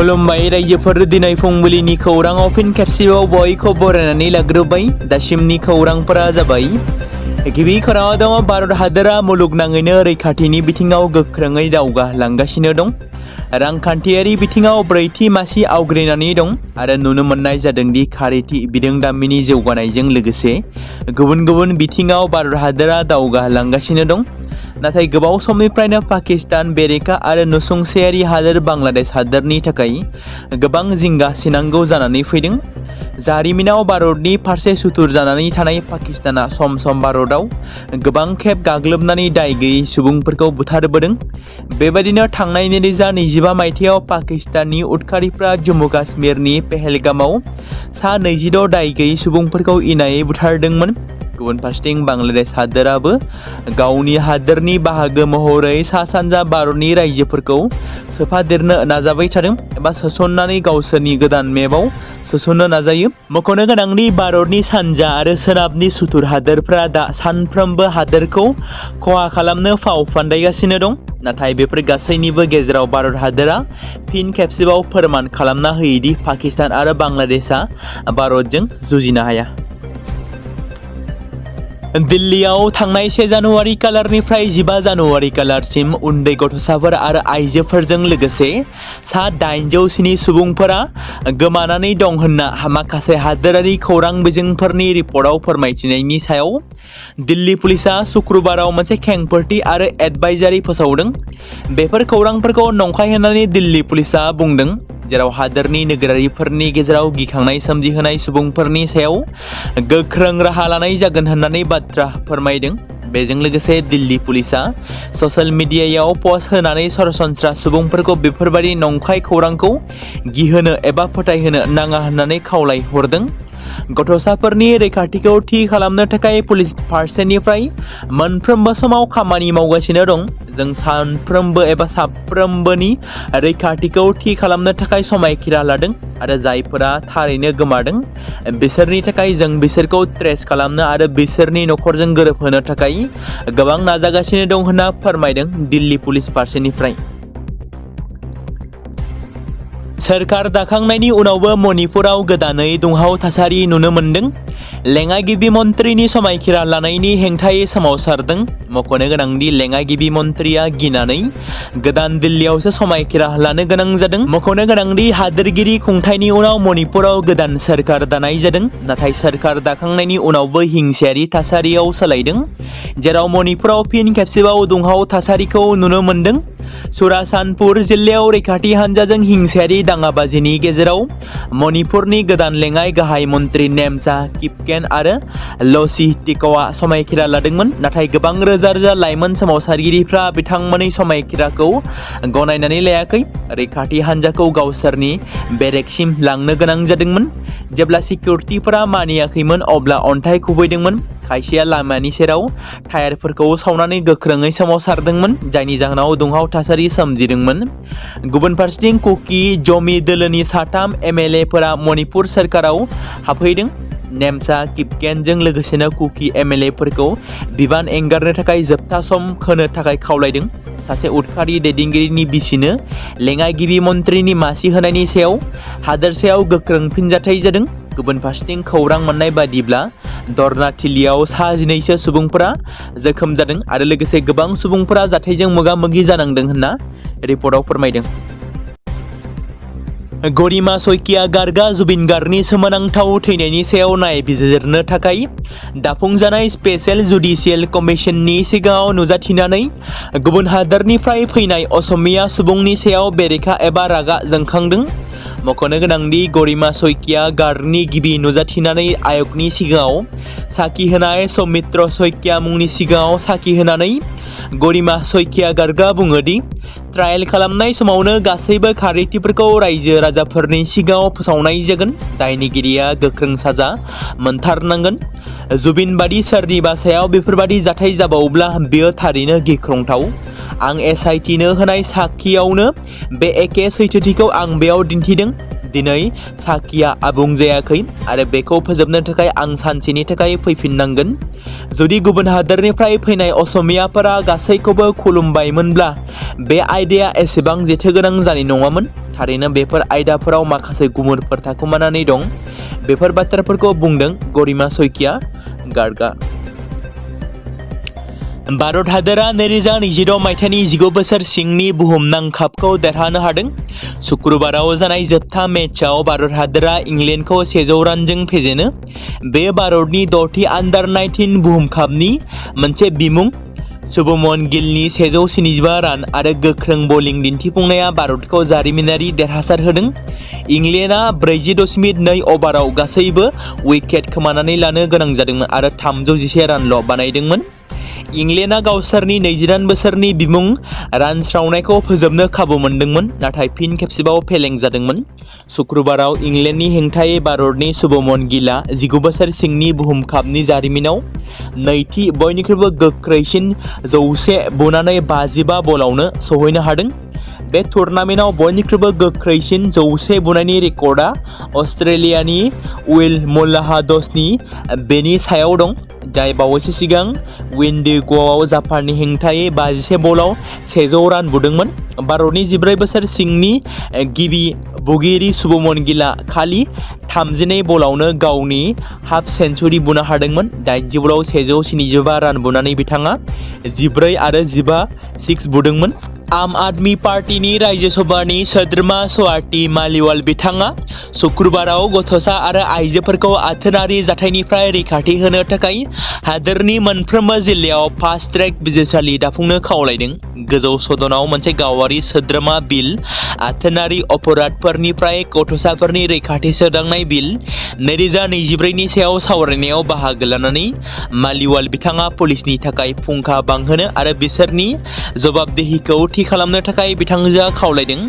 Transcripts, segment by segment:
खुलुमबाय रायजोफोर दिनै फुंबिलिनि खौराङाव फिन खेबसेबाव बयखौ बरायनानै लाग्रोबाय। दासिमनि खौरांफोरा जाबाय। गिबि खौराङाव दङ भारत हादरा मुलुगनाङैनो रैखाथिनि बिथिङाव गोख्रोङै दावगालांगासिनो दं। रांखान्थियारि बिथिङाव ब्रैथि मासि आवग्रिनानै दं आरो नुनो मोननाय जादोंदि खारिथि बिरोंदामिननि जौगानायजों लोगोसे गुबुन गुबुन बिथिङाव भारत हादरा दावगालांगासिनो दं। नाथाय गोबाव समनिफ्रायनो पाकिस्तान बेरेखा आरो नसुंसेयारि हादोर बांलादेश हादोरनि थाखाय गोबां जिंगा सिनांगौ जानानै फैदों। जारिमिनाव भारतनि फारसे सुथुर जानानै थानाय पाकिस्ताना सम सम भारतआव गोबां खेब गाग्लोबनानै दाय गैयै सुबुंफोरखौ बुथारबोदों। बेबायदिनो थांनाय 2025 मायथाइयाव पाकिस्ताननि उदखारिफ्रा जम्मु काश्मीरनि पहलगामाव सा 26 दाय गैयै सुबुंफोरखौ इनायै बुथारदोंमोन। गुबुन फारसेथिं बांलादेश हादोराबो गावनि हादोरनि बाहागो महरै सा सानजा भारतनि रायजोफोरखौ सोफादेरनो नाजाबाय थादों एबा सोसननानै गावसोरनि गोदान मेपआव सोसननो नाजायो। मख'नो गोनांदि भारतनि सानजा आरो सोनाबनि सुथुर हादोरफ्रा दा सानफ्रोमबो हादोरखौ खहा खालामनो फाव फान्दायगासिनो दं। नाथाय बेफोर गासैनिबो गेजेराव भारत हादोरा फिन खेबसेबाव फोरमान खालामना होयोदि पाकिस्तान आरो बांलादेशआ भारतजों जुजिनो हाया। दिल्लीयाव थांनाय 1 जानुवारि खालारनिफ्राय 15 जानुवारि खालारसिम उन्दै गथ'साफोर आरो आइजोफोरजों लोगोसे सा 807 सुबुंफोरा गोमानानै दं होनना माखासे हादोरारि खौरां बिजोंफोरनि रिपर्टआव फोरमायथिनायनि सायाव दिल्ली पुलिसआ शुक्रबाराव मोनसे खेंफोरथि आरो एडभाइजारि फोसावदों। बेफोर खौरांफोरखौ नंखाय होननानै दिल्ली पुलिसआ बुंदों, जेराव हादोरनि नोगोरारिफोरनि गेजेराव गिखांनाय सोमजिहोनाय सुबुंफोरनि सायाव गोख्रों राहा लानाय जागोन होननानै बाथ्रा फोरमायदों। बेजों लोगोसे दिल्ली पुलिसआ ससियेल मिडियायाव पस्ट होनानै सरासनस्रा सुबुंफोरखौ बेफोरबायदि नंखाय खौरांखौ गिहोनो एबा फोथायहोनो नाङा होननानै खावलायहरदों। गथ'साफोरनि रैखाथिखौ थि खालामनो थाखाय पुलिस फारसेनिफ्राय मोनफ्रोमबो समाव खामानि मावगासिनो दं। जों सानफ्रोमबो एबा साफ्रोमबोनि रैखाथिखौ थि खालामनो थाखाय समायखिरा लादों आरो जायफोरा थारैनो गोमादों बिसोरनि थाखाय जों बिसोरखौ ट्रेस खालामनो आरो बिसोरनि नखरजों गोरोबहोनो थाखाय गोबां नाजागासिनो दं होनना फोरमायदों दिल्ली पुलिस फारसेनिफ्राय। सोरखार दाखांनायनि उनावबो मणिपुराव गोदानै दुंहाव थासारि नुनो मोन्दों। लेङाइगिबि मन्थ्रिनि समायखिरा लानायनि हेंथायै सोमावसारदों। मख'नो गोनांदि लेङाइगिबि मन्थ्रिया गिनानै गोदान दिल्लीयावसो समायखिरा लानो गोनां जादों। मख'नो गोनांदि हादोरगिरि खुंथायनि उनाव मणिपुराव गोदान सोरखार दानाय जादों। नाथाय सोरखार दाखांनायनि उनावबो हिंसायारि थासारियाव सोलायदों, जेराव मणिपुराव फिन खेबसेबाव दुंहाव थासारिखौ नुनो मोन्दों। चुराचान्दपुर जिल्लायाव रैखाथि हान्जाजों हिंसायारि दाङाबाजिनि गेजेराव मणिपुरनि गोदान लेङाइ गाहाय मन्थ्रि नेमचा किपकेन आरो लसी टिक'आ समायखिरा लादोंमोन। नाथाय गोबां रोजा रोजा लाइमोन सोमावसारगिरिफ्रा बिथांमोननि समायखिराखौ गनायनानै लायाखै। रैखाथि हान्जाखौ गावसोरनि बेरेकसिम लांनो गोनां जादोंमोन। जेब्ला सिकिउरिटिफोरा मानियाखैमोन अब्ला अन्थाइ खुबैदोंमोन। खायसेया लामानि सेराव टायारफोरखौ सावनानै गोख्रोङै सोमावसारदोंमोन, जायनि जाहोनाव दुंहाव थासारि सोमजिदोंमोन। गुबुन फारसेथिं कुकी जमी दोलोनि 3 एमएलएफोरा मणिपुर सोरखाराव हाबफैदों। नेमचा किपकेनजों लोगोसेनो कुकी एमएलएफोरखौ बिबान एंगारनो थाखाय जोबथा सम होनो थाखाय खावलायदों। सासे उदखारि दैदेनगिरिनि बिसिनो लेङाइगिबि मन्थ्रिनि मासि होनायनि सायाव हादोरसायाव गोख्रों फिनजाथाय जादों। गुबुन फारसेथिं खौरां मोननाय बादिब्ला धरनाथिलियाव सा 12 सुबुंफोरा जोखोम जादों आरो लोगोसे गोबां सुबुंफोरा जाथायजों मोगा-मोगि जानांदों होनना रिपर्टआव फोरमायदों। गरिमा सइकिया गार्गआ जुबिन गार्गनि सोमोनांथाव थैनायनि सायाव नायबिजिरनो थाखाय दाफुंजानाय स्पेशेल जुडिशियेल कमिशननि सिगाङाव नुजाथिनानै गुबुन हादोरनिफ्राय फैनाय असमिया सुबुंनि सायाव बेरेखा एबा रागा जोंखांदों। मख'नो गोनांदि गरिमा सइकिया गार्गनि गिबि नुजाथिनानै आयगनि सिगाङाव साखि होनाय सौमित्र सइकिया मुंनि सिगाङाव साखि होनानै गरिमा सइकिया गार्गआ बुङोदि ट्रायल खालामनाय समावनो गासैबो खारिथिफोरखौ रायजो राजाफोरनि सिगाङाव फोसावनाय जागोन। दायनिगिरिया गोख्रों साजा मोनथारनांगोन। जुबिन बादि सोरनिबा सायाव बेफोरबादि जाथाय जाबावोब्ला बेयो थारैनो गिख्रंथाव। आं एसआइटिनो होनाय साखियावनो बे एखे सैथोथिखौ आं बेयाव दिन्थिदों। दिनै साखिया आबुं जायाखै आरो बेखौ फोजोबनो थाखाय आं सानसेनि थाखाय फैफिननांगोन। जुदि गुबुन हादोरनिफ्राय फैनाय असमियाफोरा गासैखौबो खुलुमबायमोनब्ला बे आयदाया एसेबां जेथोगोनां जानाय नङामोन। थारैनो बेफोर आयदाफोराव माखासे गुमुरफोर थाखुमानानै दं। बेफोर बाथ्राफोरखौ बुंदों गरिमा सैकिया गार्गआ। भारत हादरा 2022 मायथाइनि 19 बोसोर सिंनि बुहुमनां कापखौ देरहानो हादों। शुक्रबाराव जानाय जोबथा मेचआव भारत हादरा इंलेन्डखौ 100 रानजों फेजेनो। बे भारतनि 6थि अंडर-19 बुहुम कापनि मोनसे बिमुं। शुभमन गिलनि 175 रान आरो गोख्रों बलिं दिन्थिफुंनाया भारतखौ जारिमिनारि देरहासार होदों। इंलेन्डआ 40.2 अभाराव गासैबो उइकेट खोमानानै लानो गोनां जादोंमोन आरो 311 रानल' बानायदोंमोन। इंलेन्डआ गावसोरनि 20 बोसोरनि बिमुं रानस्रावनायखौ फोजोबनो खाबु मोनदोंमोन, नाथाय फिन खेबसेबाव फेलें जादोंमोन। शुक्रबाराव इंलेन्डनि हेंथायै भारतनि शुभमन गिलआ 19 बोसोर सिंनि बुहुम कापनि जारिमिनाव नैथि बयनिख्रुइबो गोख्रैसिन 100 बुनानै 55 बलावनो सौहैनो हादों। बे टुर्नामेन्टआव बयनिख्रुइबो गोख्रैसिन 100 बुनायनि रेकर्डआ अस्ट्रेलियानि उइल मुलाहादसनि बेनि सायाव दं, जाय बावैसो सिगां विन्डिग'आव जापाननि हेंथायै 51 बलाव 100 रान बुदोंमोन। भारतनि 14 बोसोर सिंनि गिबि बुगिरि शुभमन गिलआ खालि 32 बलावनो गावनि हाफ सेन्चुरि बुनो हादोंमोन। 80 बलाव 175 रान बुनानै बिथाङा 14 आरो 15 सिक्स बुदोंमोन। आम आदमी पार्टीनि राज्य सभानि सोद्रोमा स्वाति मालिवाल बिथाङा शुक्रबाराव गथ'सा आरो आइजोफोरखौ आथोनारि जाथायनिफ्राय रैखाथि होनो थाखाय हादोरनि मोनफ्रोमबो जिल्लायाव फास्ट ट्रेक बिजिरसालि दाफुंनो खावलायदों। गोजौ सदनाव मोनसे गावारि सोद्रोमा बिल, आथोनारि अपराधफोरनिफ्राय गथ'साफोरनि रैखाथि सोदांनाय बिल 2024 नि सायाव सावरायनायाव बाहागो लानानै मालिवाल बिथाङा पुलिसनि थाखाय फुंखा बांहोनो आरो बिसोरनि जवाबदेहिखौ थि खालामनो थाखाय बिथांजोआ खावलायदों।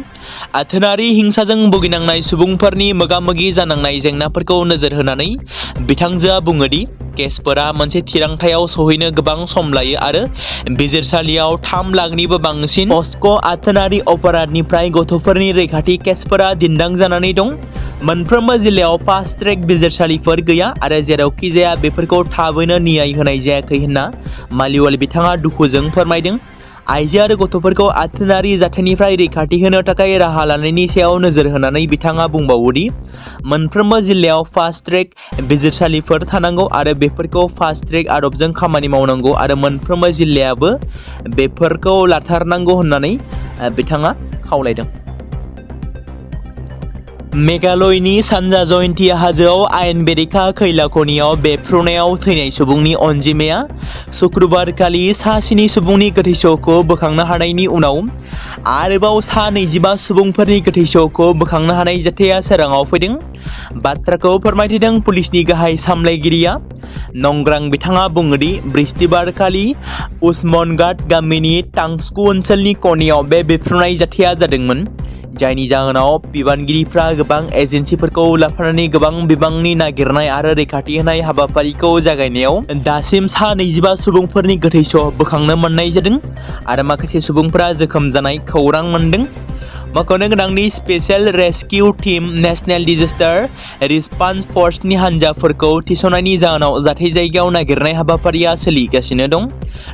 आथोनारि हिंसाजों भुगिनांनाय सुबुंफोरनि मोगा-मोगि जानांनाय जेंनाफोरखौ नोजोर होनानै बिथांजोआ बुङो दि केसफोरा मोनसे थिरांथायाव सौहैनो गोबां सम लायो आरो बिजिरसालियाव 3 लाखनिबो बांसिन पस्क' आथोनारि अपराधनिफ्राय गथ'फोरनि रैखाथि केसफोरा दिन्दां जानानै दं। मोनफ्रोमबो जिल्लायाव फास्ट ट्रेक बिजिरसालिफोर गैया आरो जेरावखि जाया बेफोरखौ थाबैनो न्याय होनाय जायाखै होनना मालिवाल बिथाङा दुखुजों फोरमायदों। आइजो आरो गथ'फोरखौ आथोनारि जाथायनिफ्राय रैखाथि होनो थाखाय राहा लानायनि सायाव नोजोर होनानै बिथाङा बुंबावो दि मोनफ्रोमबो जिल्लायाव फास्ट ट्रेक बिजिरसालिफोर थानांगौ आरो बेफोरखौ फास्ट ट्रेक आदबजों खामानि मावनांगौ आरो मोनफ्रोमबो जिल्लायाबो बेफोरखौ लाथारनांगौ होननानै बिथाङा खावलायदों। मेघालयनि सानजा जयन्तिया हाजोआव आयेन बेरेखा खैला खनियाव बेफ्रुनायाव थैनाय सुबुंनि अनजिमाया शुक्रबारखालि सा 7 सुबुंनि गोथैस'खौ बोखांनो हानायनि उनाव आरोबाव सा 25 सुबुंफोरनि गोथैस'खौ बोखांनो हानाय जाथाया सोराङाव फैदों। बाथ्राखौ फोरमायथिदों पुलिसनि गाहाय सामलायगिरिया नंग्रां। बिथाङा बुङो दि बृहस्पतिबारखालि उस्मनगाट गामिनि टांस्कु ओनसोलनि खनियाव बे बेफ्रुनाय जाथाया जादोंमोन, जायनि जाहोनाव बिबानगिरिफ्रा गोबां एजेन्सिफोरखौ लाफानानै गोबां बिबांनि नागिरनाय आरो रैखाथि होनाय हाबाफारिखौ जागायनायाव दासिम सा 25 सुबुंफोरनि गोथैस' बोखांनो मोननाय जादों आरो माखासे सुबुंफोरा जोखोम जानाय खौरां मोनदों। मख'नो गोनांदि special rescue team, national disaster response फर्सनि हानजाफोरखौ थिसननायनि जाहोनाव जाथाय जायगायाव नागिरनाय हाबाफारिया सोलिगासिनो दं।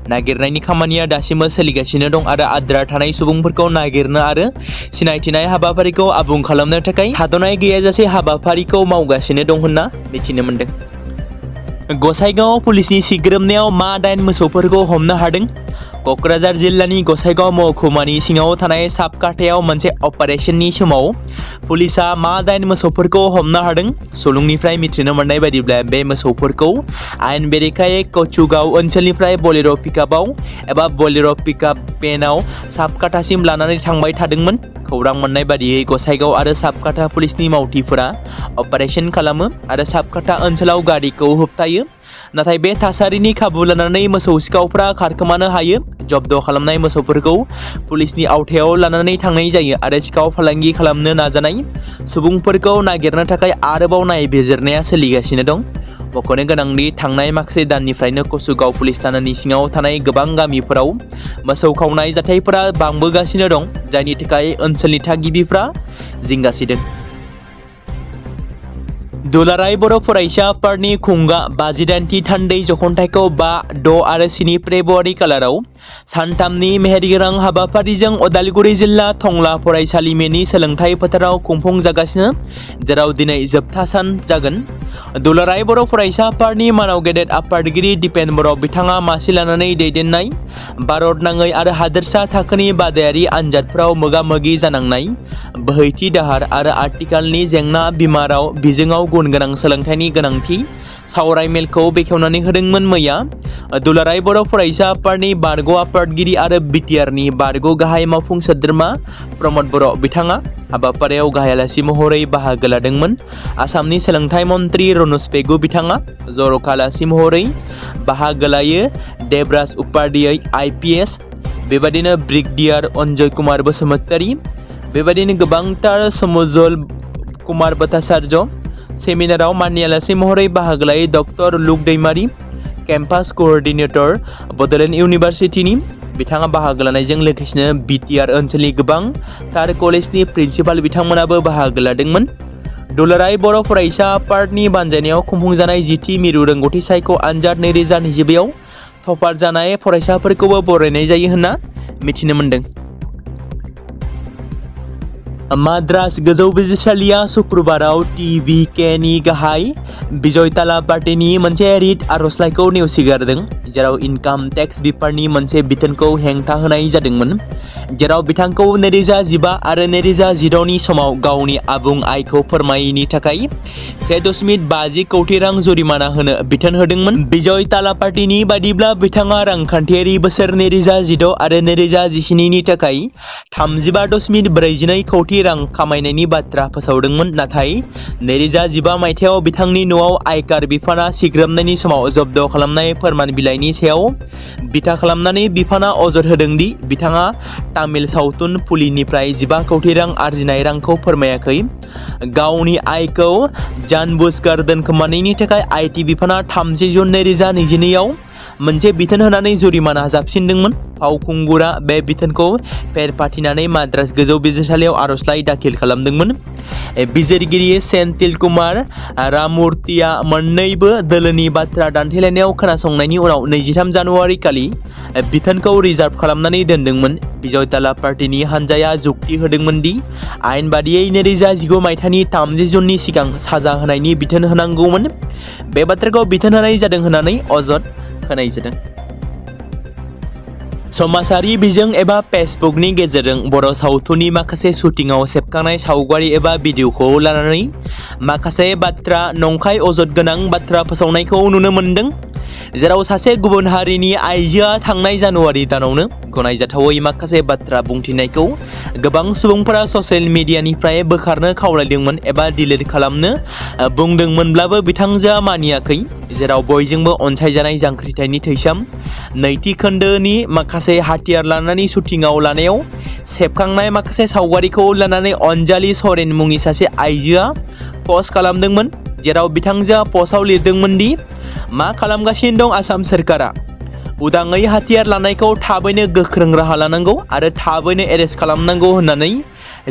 नागिरनायनि खामानिया दासिमबो सोलिगासिनो दं आरो आद्रा थानाय सुबुंफोरखौ नागिरनो आरो सिनायथिनाय हाबाफारिखौ आबुं खालामनो थाखाय थाद'नाय गैयाजासे हाबाफारिखौ मावगासिनो दं होनना मिथिनो मोनदों। गसाइगाव पुलिसनि सिग्रोमनायाव मा 8 मोसौफोरखौ हमनो हादों। क'क्राझार जिल्लानि गसाइगाव महकुमानि सिङाव थानाय साबकाटायाव मोनसे अपारेशननि समाव पुलिसआ मा 8 मोसौफोरखौ हमनो हादों। सुलुंनिफ्राय मिथिनो मोननाय बायदिब्ला बे मोसौफोरखौ आयेन बेरेखायै कचुगाव ओनसोलनिफ्राय बलेर' पिकआपआव एबा बलेर' पिकआप भेनआव साबकाटासिम लानानै थांबाय थादोंमोन। खौरां मोननाय बादियै गसाइगाव आरो साबकाटा पुलिसनि मावथिफोरा अपारेशन खालामो आरो साबकाटा ओनसोलाव गारिखौ होबथायो, नाथाय बे थासारिनि खाबु लानानै मोसौ सिखावफ्रा खारखोमानो हायो। जब्द खालामनाय मोसौफोरखौ पुलिसनि आवथायाव लानानै थांनाय जायो आरो सिखाव फालांगि खालामनो नाजानाय सुबुंफोरखौ नागिरनो थाखाय आरोबाव नायबिजिरनाया सोलिगासिनो दं। मख'नो गोनांदि थांनाय माखासे दाननिफ्रायनो कचुगाव पुलिस थानानि सिङाव थानाय गोबां गामिफोराव मोसौ खावनाय जाथायफोरा बांबोगासिनो दं, जायनि थाखाय ओनसोलनि थागिबिफ्रा जिंगा सिदों। दुलाराय बर' फरायसा आफादनि खुंगा 58थि थान्दै जखनथाइखौ 5, 6 आरो 7 फेब्रुवारि खालाराव सानथामनि मेहेरगोनां हाबाफारिजों उदालगुरि जिल्ला टंला फरायसालिमानि सोलोंथाइ फोथाराव खुंफुंजागासिनो, जेराव दिनै जोबथा सान जागोन। दुलाराय बर' फरायसा आफादनि मानाव गेदेर आफादगिरि दिपेन बर' बिथाङा मासि लानानै दैदेननाय भारत नाङै आरो हादोरसा थाखोनि बादायारि आनजादफोराव मोगा-मोगि जानांनाय बोहैथि दाहार आरो आथिखालनि जेंना बिमा राव बिजोङाव गुन गोनां सोलोंथाइनि गोनांथि सावराय मेलखौ बेखेवनानै होदोंमोन। मैया दुलाराय बर' फरायसा आफादनि बारग' आफादगिरि आरो बिटिआरनि बारग' गाहाय मावफुं सोद्रोमा प्रमद बर' बिथाङा हाबाफारियाव गाहाय आलासि महरै बाहागो लादोंमोन। आसामनि सोलोंथाइ मन्त्रि रनज पेगु बिथाङा जर'खा आलासि महरै बाहागो लायो। देबराज उपाध्याय IPS, बेबादिनो ब्रिगेडियार अन्जय कुमार बसुमतारी, बेबादिनो गोबांथार समुजल कुमार भट्टाचार्य। सेमिनाराव माननि आलासि महरै बाहागो लायो doctor Luk Daimari, campus coordinator Bodoland इउनिभार्सिटिनि बिथाङा बाहागो लानायजों लोगोसेनो BTR ओनसोलनि गोबांथार कलेजनि प्रिन्सिपाल बिथांमोनाबो बाहागो लादोंमोन। दुलाराय बर' फरायसा आफादनि बानजायनायाव खुंफुंजानाय 10थि मिरु रोंगौथि सायख' आनजाद 2022आव टपार जानाय फरायसाफोरखौबो बरायनाय जायो होनना मिथिनो मोन्दों। माद्रास गोजौ बिजिरसालिया शुक्रबाराव TVKनि गाहाय बिजय तालापाटीनि मोनसे रिट आर'जलाइखौ नेवसिगारदों, जेराव इनकाम टेक्स बिफाननि मोनसे बिथोनखौ हेंथा होनाय जादोंमोन, जेराव बिथांखौ 2015 आरो 2016नि समाव गावनि आबुं आयखौ फोरमायैनि थाखाय 1.50 कौटि रां जुरिमाना होनो बिथोन होदोंमोन। बिजय तालापाटीनि बादिब्ला बिथाङा रांखान्थियारि बोसोर 2016 आरो 2017नि थाखाय 35.42 कौटि रां खामायनायनि बाथ्रा फोसावदोंमोन, नाथाय 2015 मायथाइयाव बिथांनि न'आव आयकार बिफाना सिग्रोमनायनि समाव जब्द खालामनाय फोरमान बिलाइनि सायाव बिथा खालामनानै बिफाना अजद होदों दि बिथाङा तामिल सावथुन पुलिनिफ्राय 15 कौटि रां आरजिनाय रांखौ फोरमायाखै। गावनि आयखौ जानबुजगार दोनखोमानायनि थाखाय IT बिफाना 30 जुन 2022आव मोनसे बिथोन होनानै जुरिमाना जाबसिनदोंमोन। फावखुंगुरा बे बिथोनखौ फेर फाथिनानै माद्रास गोजौ बिजिरसालियाव आर'जलाइ दाखिल खालामदोंमोन। बिजिरगिरि सेन्थिल कुमार राममुर्तिया मोन्नैबो दोलोनि बाथ्रा दान्थेलायनायाव खोनासंनायनि उनाव 23 जानुवारि खालि बिथोनखौ रिजार्भ खालामनानै दोनदोंमोन। बिजय तालापाटीनि हानजाया जुक्ति होदोंमोन दि आयेन बादियै 2019 मायथाइनि 30 जुननि सिगां साजा होनायनि बिथोन होनांगौमोन। बे बाथ्राखौ बिथोन होनाय जादों होननानै अजद होनाय जादों। समाजारि बिजों एबा फेसबुकनि गेजेरजों बर' सावथुननि माखासे शुटिंआव सेबखांनाय सावगारि एबा भिडिअखौ लानानै माखासे बाथ्रा नंखाय अजद गोनां बाथ्रा फोसावनायखौ नुनो मोन्दों, जेराव सासे गुबुन हारिनि आइजोआ थांनाय जानुवारि दानावनो गनायजाथावै माखासे बाथ्रा बुंथिनायखौ गोबां सुबुंफोरा ससियेल मिडियानिफ्राय बोखारनो खावलायदोंमोन एबा डिलीट खालामनो बुंदोंमोनब्लाबो बिथांजोआ मानियाखै, जेराव बयजोंबो अनसायजानाय जांख्रिथायनि थैसाम 2थि खोन्दोनि माखासे हाथियार लानानै शुटिंआव लानायाव सेबखांनाय माखासे सावगारिखौ लानानै अनजालि सरेन मुंनि सासे आइजोआ पस्ट खालामदोंमोन, जेराव बिथांजोआ पस्टआव लिरदोंमोन दि मा खालामगासिनो दं आसाम सोरखारा, उदाङै हाथियार लानायखौ थाबैनो गोख्रों राहा लानांगौ आरो थाबैनो एरेस्ट खालामनांगौ होननानै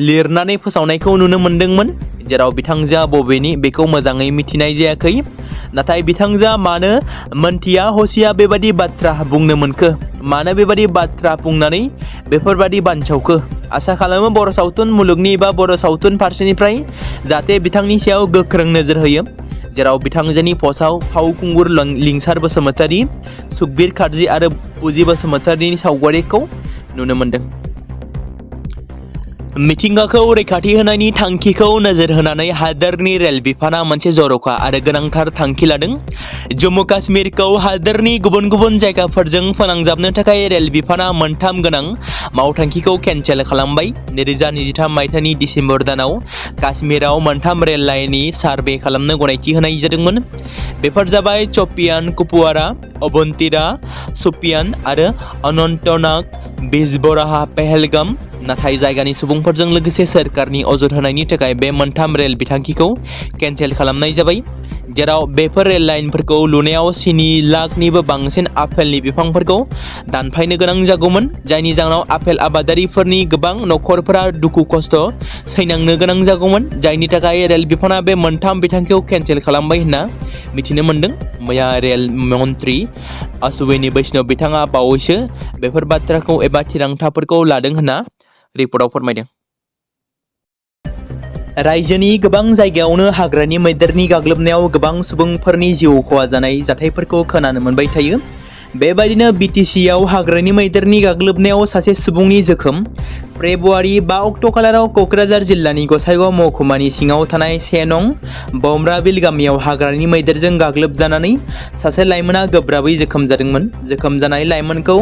लिरनानै फोसावनायखौ नुनो मोन्दोंमोन, जेराव बिथांजोआ बबेनि बेखौ मोजाङै मिथिनाय जायाखै। नाथाय बिथांजोआ मानो मोनथिया हसिया बेबादि बाथ्रा बुंनो मोनखो, मानो बेबादि बाथ्रा बुंनानै बेफोरबादि बानसावखो। आसा खालामो बर' सावथुन मुलुगनि एबा बर' सावथुन फारसेनिफ्राय जाहाथे बिथांनि सायाव गोख्रों नोजोर होयो, जेराव बिथांजोनि पस्टआव फावखुंगुर लिंसार बसुमतारी, सुखबिर खार्जि आरो पुजि बसुमतारीनि सावगारिखौ नुनो मोन्दों। मिथिंगाखौ रैखाथि होनायनि थांखिखौ नोजोर होनानै हादोरनि रेल बिफाना मोनसे जर'खा आरो गोनांथार थांखि लादों। जम्मु काश्मीरखौ हादोरनि गुबुन गुबुन जायगाफोरजों फोनांजाबनो थाखाय रेल बिफाना मोनथाम गोनां मावथांखिखौ केन्सेल खालामबाय। 2023 मायथाइनि डिसेम्बर दानाव काश्मीराव मोनथाम रेल लाइननि सार्भे खालामनो गनायथि होनाय जादोंमोन। बेफोर जाबाय चपियान, कुपवारा, अवन्तिरा, शपियान आरो अनन्तनाग, बिजबराहा, पहलगाम। नाथाय जायगानि सुबुंफोरजों लोगोसे सोरखारनि अजद होनायनि थाखाय बे मोनथाम रेल बिथांखिखौ केन्सेल खालामनाय जाबाय। जेराव बेफोर रेल लाइनफोरखौ लुनायाव 7 लाखनिबो बांसिन आपेलनि बिफांफोरखौ दानफायनो गोनां जागौमोन, जायनि जाहोनाव आपेल आबादारिफोरनि गोबां नखरफोरा दुखु खस्थ' सैनांनो गोनां जागौमोन, जायनि थाखाय रेल बिफाना बे मोनथाम बिथांखिखौ केन्सेल खालामबाय होनना मिथिनो मोन्दों। मैया रेल मन्त्रि अश्विनी वैष्णव बिथाङा बावैसो बेफोर बाथ्राखौ एबा थिरांथाफोरखौ लादों होनना रिपर्टआव फोरमायदों। रायजोनि गोबां जायगायावनो हाग्रानि मैदेरनि गाग्लोबनायाव गोबां सुबुंफोरनि जिउ खहा जानाय जाथायफोरखौ खोनानो मोनबाय थायो। बेबायदिनो बिटिसिआव हाग्रानि मैदेरनि गाग्लोबनायाव सासे सुबुंनि जोखोम। फेब्रुवारि 5 अक्ट' खालाराव क'क्राझार जिल्लानि गसाइगाव महकुमानि सिङाव थानाय 1 नं बमराबिल गामियाव हाग्रानि मैदेरजों गाग्लोबजानानै सासे लाइमोना गोब्राबै जोखोम जादोंमोन। जोखोम जानाय लाइमोनखौ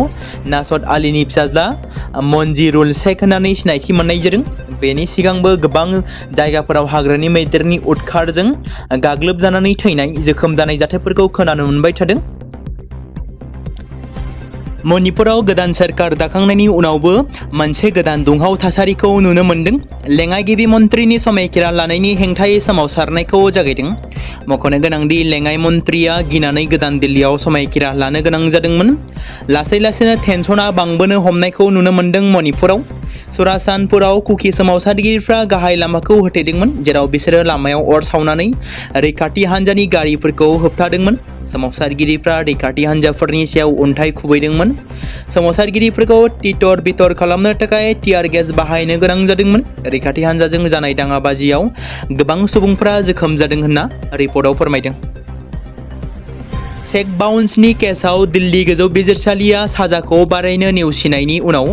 नासद आलीनि फिसाज्ला मन्जिरुल शेख होननानै सिनायथि मोननाय जादों। बेनि सिगांबो गोबां जायगाफोराव हाग्रानि मैदेरनि उदखारजों गाग्लोबजानानै थैनाय, जोखोम जानाय जाथायफोरखौ खोनानो मोनबाय थादों। मणिपुराव गोदान सोरखार दाखांनायनि उनावबो मोनसे गोदान दुंहाव थासारिखौ नुनो मोन्दों। लेङाइगिरि मन्थ्रिनि समायखिरा लानायनि हेंथायै सोमावसारनायखौ जागायदों। मख'नो गोनांदि लेङाइ मन्थ्रिया गिनानै गोदान दिल्लीयाव समायखिरा लानो गोनां जादोंमोन। लासै लासैनो टेनसनआ बांबोनो हमनायखौ नुनो मोन्दों। मणिपुराव सुरासानपुराव कुकि सोमावसारगिरिफ्रा गाहाय लामाखौ होथेदोंमोन, जेराव बिसोरो लामायाव अर सावनानै रैखाथि हान्जानि गारिफोरखौ होबथादोंमोन। सोमावसारगिरिफ्रा रैखाथि हान्जाफोरनि सायाव अन्थाइ खुबैदोंमोन। सोमावसारगिरिफोरखौ तितर बितर खालामनो थाखाय टियार गेस बाहायनो गोनां जादोंमोन। रैखाथि हान्जाजों जानाय दाङाबाजियाव गोबां सुबुंफ्रा जोखोम जादों होनना रिपर्टआव फोरमायदों। चेक बाउन्सनि केसआव दिल्ली गोजौ बिजिरसालिया साजाखौ बारायनो नेवसिनायनि उनाव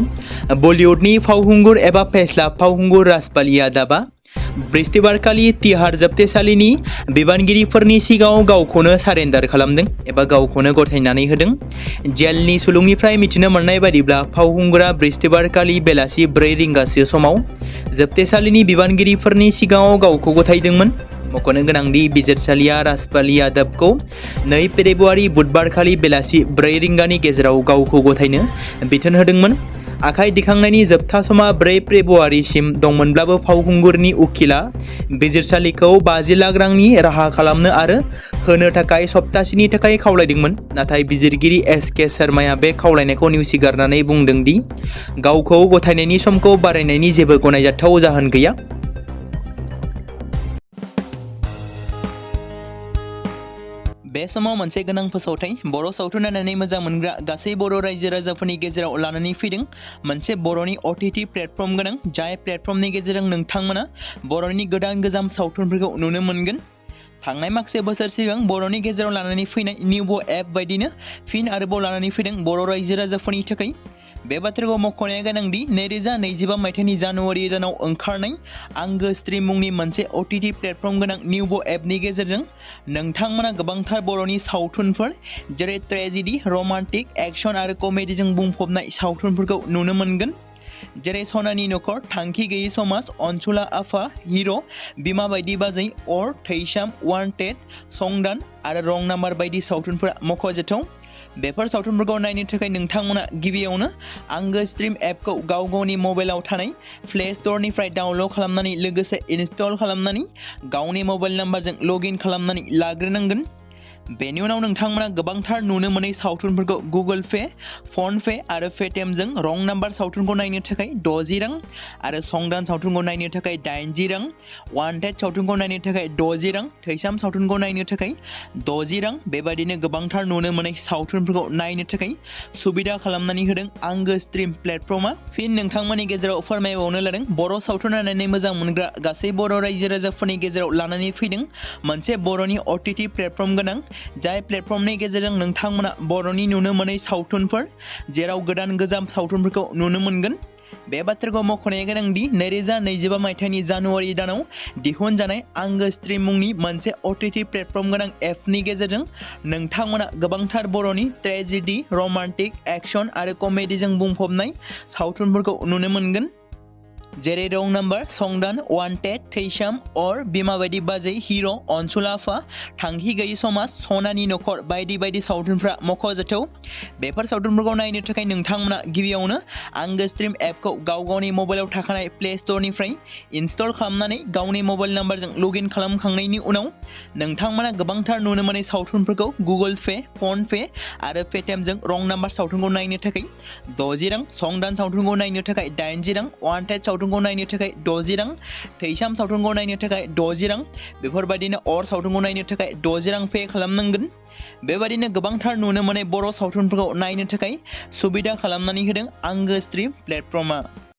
बलिउडनि फावखुंगुर एबा फेस्ला फावखुंगुर राजपाल यादवआ बृहस्पतिबारखालि तिहार जोबथेसालिनि बिबानगिरिफोरनि सिगाङाव गावखौनो सारेन्डार खालामदों एबा गावखौनो गथायनानै होदों। जेलनि सुलुंनिफ्राय मिथिनो मोननाय बायदिब्ला फावखुंगुरा बृहस्पतिबारखालि बेलासि 4 रिंगासो समाव जोबथेसालिनि बिबानगिरिफोरनि सिगाङाव गावखौ गथायदोंमोन। मख'नो गोनांदि बिजिरसालिया राजपाल यादवखौ 2 फेब्रुवारि बुधबारखालि बेलासि 4 रिंगानि गेजेराव गावखौ गथायनो बिथोन होदोंमोन। आखाइ दिखांनायनि जोबथा समा 4 फेब्रुवारिसिम दंमोनब्लाबो फावखुंगुरनि उखिलआ बिजिरसालिखौ 50 लाख रांनि राहा खालामनो आरो होनो थाखाय सप्तासेनि थाखाय खावलायदोंमोन। नाथाय बिजिरगिरि एस.के. शर्माया बे खावलायनायखौ नेवसिगारनानै बुंदों दि गावखौ गथायनायनि समखौ बारायनायनि जेबो गनायजाथाव जाहोन गैया। बे समाव मोनसे गोनां फोसावथाय बर' सावथुन नायनानै मोजां मोनग्रा गासै बर' रायजो राजाफोरनि गेजेराव लानानै फैदों मोनसे बर'नि OTT प्लेटफर्म गोनां, जाय प्लेटफर्मनि गेजेरजों नोंथांमोना बर'नि गोदान गोजाम सावथुनफोरखौ नुनो मोनगोन। थांनाय माखासे बोसोर सिगां बर'नि गेजेराव लानानै फैनाय निउबो एप बायदिनो फिन आरोबाव लानानै फैदों बर' रायजो राजाफोरनि थाखाय। बे बाथ्राखौ मख'नाया गोनांदि 2025 मायथाइनि जानुवारि दानाव ओंखारनाय आंगो स्ट्रिम मुंनि मोनसे OTT प्लेटफर्म गोनां निउबो एपनि गेजेरजों नोंथांमोना गोबांथार बर'नि सावथुनफोर जेरै ट्रेजेडि, रमान्टिक, एक्शन आरो कमेडिजों बुंफबनाय सावथुनफोरखौ नुनो मोनगोन। जेरै सनानि नखर, थांखि गैयै समाज, अनसुला आफा, हिर', बिमा बायदि बाजै, अर, थैसाम, वान्टेड, संदान आरो रं नाम्बार बायदि सावथुनफोरा मख'जाथाव। बेफोर सावथुनफोरखौ नायनो थाखाय नोंथांमोना गिबियावनो आंगो स्ट्रिम एपखौ गावनि मबाइलाव थानाय प्ले स्ट'रनिफ्राय डाउनल'ड खालामनानै लोगोसे इनस्टल खालामनानै गावनि मबाइल नाम्बारजों लगइन खालामनानै लाग्रोनांगोन। बेनि उनाव नोंथांमोना गोबांथार नुनो मोनै सावथुनफोरखौ गुगोल पे, फन पे आरो पेटिएमजों रं नाम्बार सावथुनखौ नायनो थाखाय 60 रां आरो संदान सावथुनखौ नायनो थाखाय 80 रां, वान्टेड सावथुनखौ नायनो थाखाय 60 रां, थैसाम सावथुनखौ नायनो थाखाय 60 रां, बेबायदिनो गोबांथार नुनो मोनै सावथुनफोरखौ नायनो थाखाय सुबिदा खालामनानै होदों आंगो स्ट्रिम प्लेटफर्मआ। फिन नोंथांमोननि गेजेराव फोरमायबावनो लादों बर' सावथुन नायनानै मोजां मोनग्रा गासै बर' रायजो राजाफोरनि गेजेराव लानानै फैदों मोनसे बर'नि OTT प्लेटफर्म गोनां, जाय प्लेटफर्मनि गेजेरजों नोंथांमोना बर'नि नुनो मोनै सावथुनफोर जेराव गोदान गोजाम सावथुनफोरखौ नुनो मोनगोन। बे बाथ्राखौ मख'नाया गोनांदि 2025 मायथाइनि जानुवारि दानाव दिहुनजानाय आंगो स्ट्रिम मुंनि मोनसे OTT प्लेटफर्म गोनां एपनि गेजेरजों नोंथांमोना गोबांथार बर'नि ट्रेजेडि, रमान्टिक, एक्शन आरो कमेडिजों बुंफबनाय सावथुनफोरखौ नुनो मोनगोन। जेरै रं नाम्बार, संदान, वान्टेड, थैसाम, अर, बिमा बायदि बाजै, हिर', अनसुलाफा, थांखि गैयि समाज, सनानि नखर बायदि बायदि सावथुनफ्रा मख'जाथाव। बेफोर सावथुनफोरखौ नायनो थाखाय नोंथांमोना गिबियावनो आंगो स्ट्रिम एपखौ गाव गावनि मबाइलाव थाखानाय प्ले स्ट'रनिफ्राय इनस्टल खालामनानै गावनि मबाइल नाम्बारजों लगइन खालामखांनायनि उनाव नोंथांमोना गोबांथार नुनो मोनै सावथुनफोरखौ गुगोल पे, फन पे आरो पेटिएमजों रं नाम्बार सावथुनखौ नायनो थाखाय 60 रां, संदान सावथुनखौ नायनो थाखाय 80 रां, वान्टेड सावथुनखौ नायनो थाखाय 60 रां, थैसाम सावथुनखौ नायनो थाखाय 60 रां, बेफोरबायदिनो अर सावथुनखौ नायनो थाखाय 60 रां पे खालामनांगोन। बेबायदिनो गोबांथार नुनो मोनै बर' सावथुनफोरखौ नायनो थाखाय सुबिदा खालामनानै होदों आंगो स्ट्रिम प्लेटफर्मआ।